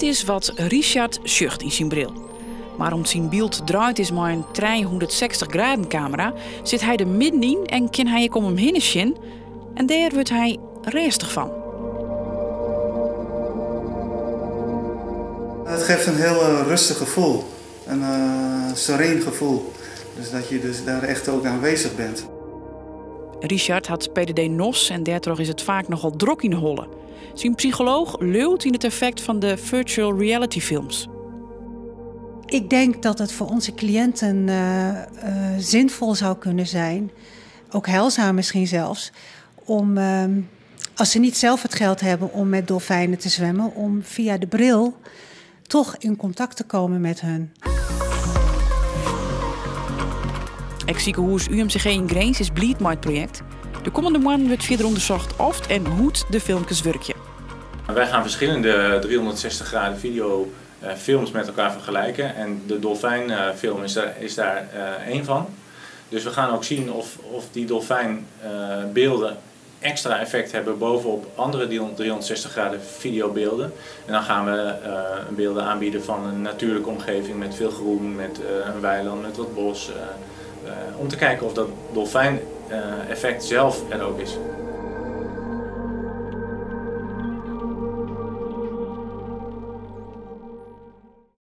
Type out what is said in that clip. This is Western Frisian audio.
Dit is wat Richard sjocht yn syn bril. Mar om't syn byld draaid is mei in 360 graden kamera, sit hy der middenyn en kin hy ek om him hinne sjen. En dêr wurdt hy rêstich fan. Het geeft een heel rustig gevoel, een sereen gevoel. Dus dat je dus daar echt ook aanwezig bent. Richard hat PDD-NOS en dêrtroch is it faak nochal drok yn 'e holle. Syn psycholooch leaut yn it effekt fan de virtual reality films. Ik denk dat het voor onze cliënten zinvol zou kunnen zijn, ook heilzaam misschien zelfs, om als ze niet zelf het geld hebben om met dolfijnen te zwemmen, om via de bril toch in contact te komen met hun. Ek sikehûs UMCG yn Grins is bliid mei it projekt. De kommende moannen wurdt fierder ûndersocht oft en hoe't de filmkes wurkje. Wij gaan verschillende 360 graden videofilms met elkaar vergelijken en de dolfijnfilm is daar één van. Dus we gaan ook zien of die dolfijnbeelden extra effect hebben bovenop andere 360 graden videobeelden. En dan gaan we beelden aanbieden van een natuurlijke omgeving met veel groen, met een weiland, met wat bos. Om te kijken of dat dolfijn-effect zelf er ook is.